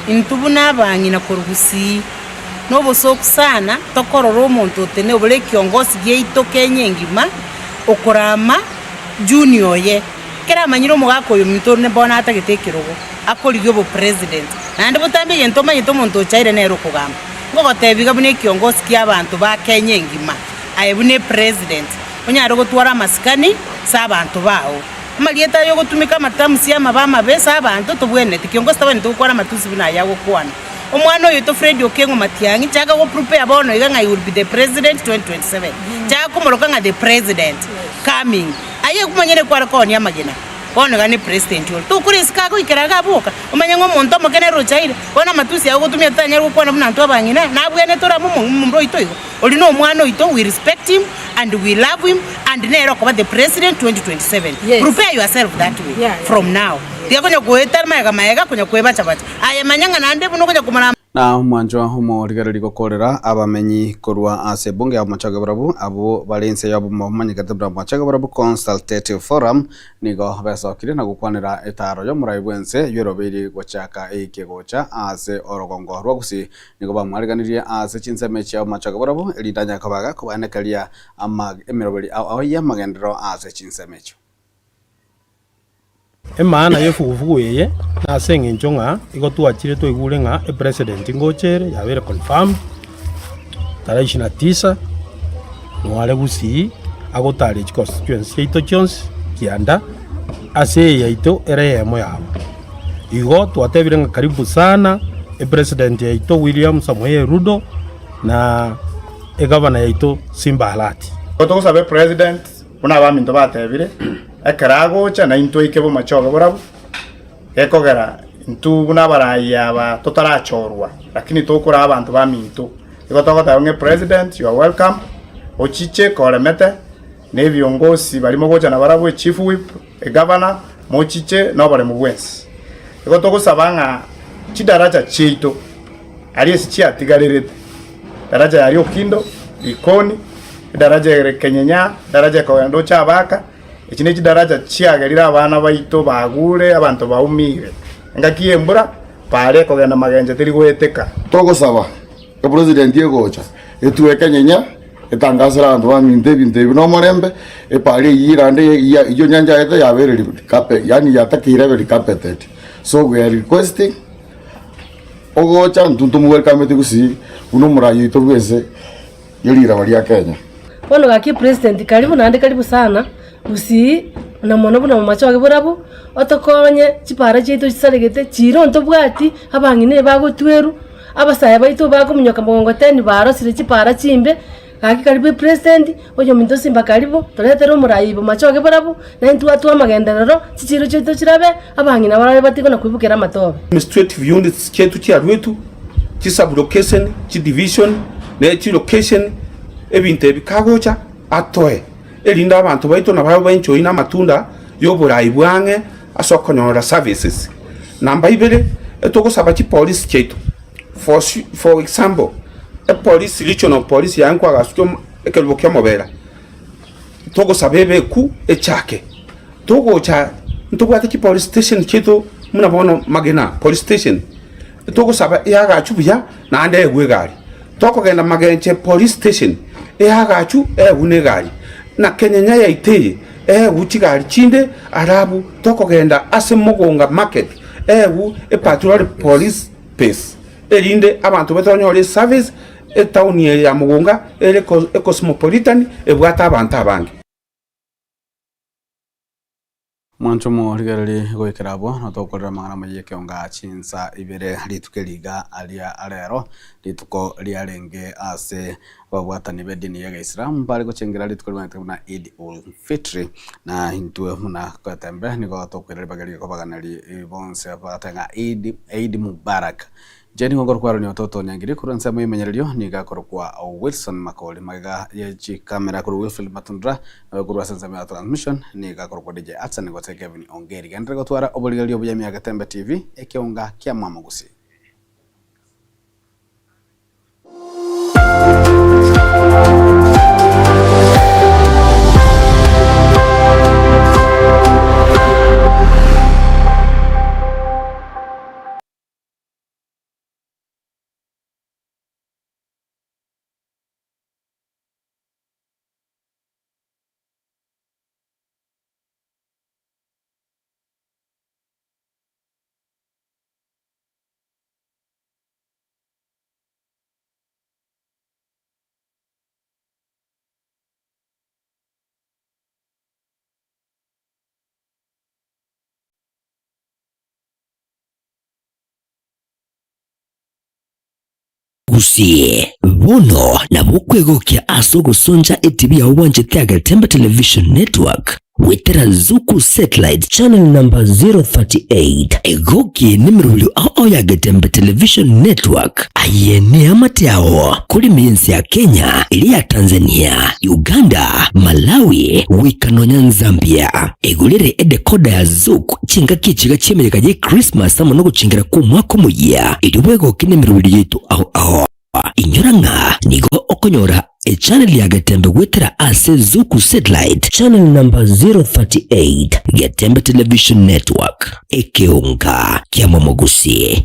Intwe buna abang'ina korwa Gusii, Nobosoku sana tokorora omonto otene obore ekiongosi giaito Kenya engima okorama junior oye. Ekero amanyire omogaka oyo ominto one bono atagete ekerogo akorigia obopresident naende botambe egento omanyete omonto ochaire nere okogamba. Ngogotebia iga buna ekiongosi kia abanto ba Kenya engima aye buna epresident onyare gotwara amasikani ase abanto bao. Amarieta aya ogotumeka amatamusi amabe amabe ase abanto tobwenereti. Kiongosi tabwenereti gokwana amatusi buna aya agokwana. Omwana oyoito Fred Okengo Matiang'i chaka go prepare bono iga ng'a he will be the president 2027. Chaka komoroka ng'a the president coming. Aye okomanyire kware koonia amagena bono iga ne president ore. Tokore isiko agoikera iga aboka omanye ng'a omonto omoke nere ochaire. Bono amatusi aye ogotumia totanyare gokwana buna intwe abang'ina nabwenerete orame omomura oito igo. Oria nomwana oito we respect him and we love him and nere okoba the president 2027 Yes. prepare yourself that way Yeah, yeah. from now tiga konya goeta maega maega konya kwebacha bacha aye manya ng'a naende buna okonya komora Na omwanchwa omorigereria gokorera abamenyi korwa ase ebunge ya Bomachoge Borabu, abwo bare inse y'obomo bamanyekete buna Bomachoge Borabu Consultative Forum, nigo besokirie na gokwanera etaaro y'omorai bw'ense y'eroberi gochaka eike gocha ase orogongo rwa Gusii. Nigo bamwariganirie ase chinsemo echia omochoge barabwo, erinde anyare kobaga kobaenekeria emeroberi ao ao y'amagenderero ase chinsemo echio. Emaana y'efugufugu eye nase eng'encho ng'a igo twachire twaigure ng'a epresident ngocha ere yabeire confirmed tarehe ishirini na tisa noare Gusii agotara chiconstituency chiaito chionsi kianda ase eye yaito ere eyemo yabo. Igo twatebire ng'a karibu sana epresident yaito William Samoei Ruto na egavana yaito Simba Arati. Igo togosaba epresident buna abaminto batebire, ekero agocha naintwe oike bomachoge borabu, gekogera intwe buna abarai aba totarachorwa, lakini tokoraa abanto baminto. Igo togoteba ng'a epresident you are welcome, ochiche koremete na ebiongosi baria mogocha nabarabwo echief whip, Egavana, mochiche noboremu bwensi. Igo togosaba ng'a chidaracha chiaito aria ase chiatigarerete, daraja ya Riokindo, Likoni, edaraja ere Kenyenya, edaraja ekogenda oche Abaka, echi ne chidaracha chiagerire abana baito bagure, abanto baumire. Engaki y'embura, bare ekogenda magencho teri goeteka. Togosaba epresident egocha etue Kenyenya Etangasere abanto baminto ebinto ebi nomorembe, epaara eyio erande eyio nyancha yabeire carpet, yaani yatakeire ebe recarpeted. So we are requesting ogocha intwe ntomowekamete gusii buna omorai oito bwense ye riraba ria Kenya. Bono gaki president karibu naende karibu sana gusii na mono buna momachoge borabu otokonye chipara chiaito chisaregete chiira ntobwati abang'ina ebagotwerwa. Abasae baito bakominyoka mogongoteni barosire chipara chimbe, gaki karibu epresident, oyominto simba karibu, toretere omorai bomachoge borabu, na intwe twatwa amagenderero, chichiro chiaito chirabe, abang'ina barabe batigwe na koibukera amatobe. Administrative units chiaito chiaruetwe, chi sub-location, chi division, ne chi location, ebinto ebi kagocha atoe, erinde abanto baito nabo baenjoy na amatunda ya oborai bwa ang'e ase okonyora services. Namba ibere, etogosaba chipolisi chiaito, for for example, epolisi regional police yaye nkoagasukia ekerubo kia omobera, togosaba ebeku echake, togocha ntobwate chipolice station chiaito buna bono Magena police station, togosaba eagachwe buya naende eegwe egari. Tokogenda Magenche police station eagachwe eegwe na egari, na Kenyenya yaito eye eegwe chigari chinde alafu tokogenda ase Mogonga market eegwe epatrol police base erinde abanto baito banyore eservice etown eye ya Mogonga ere ecosmopolitan ebwate abanto abange. Mwanche omorigererie goikera abwo, notokorera amang'ana amaya y'ekeonga chinsa ibere rituko eri iga ria rero, rituko riarenge ase ababwatani b'edini y'Egeisilamu bare gochengera rituko rimanyete buna Eid ul Fitri, na intwe buna Kwetembe nigo tokoira ribaga riria kobaganeri bonsi bagote ng'a Eid Eid Mubarak. Inche nigo nkorokwa Aaron Ototo Nyangiri korwa ensemo y'emenyererio nigo akorokwa Wilson Makori magega ye chikamera korwa Wilfred Matundura nabe korwa ase ensemo ya transmission nigo akorokwa DJ Hudson gose Kevin Ongeri. Genderera gotwara oborigereria obuya ime ya Getembe TV ekeonga kia Mwamogusi. Gusii. Bono nabo okwegokia ase ogosoncha etibi yao bwanchete ya Getembe Television Network goetera Zuku Satellite channel number 038. Egokie nemerobio ao ya Getembe Television Network. Aye neamate ao korema ense ya Kenya, eria ya Tanzania, Uganda, Malawi, goika nonya Zambia. Egorere edecoder ya Zuku chingaki echiga chi'emeyega ye Christmas amo nogochengera kw'omwaka omoyia, erio bwegoke nemerobio yaito ao ao. Inyora ng'a nigo okonyora echannel ya Getembe goetera ase Zuku Satellite channel number 038, Getembe Television Network, ekeonga kia Momogusi.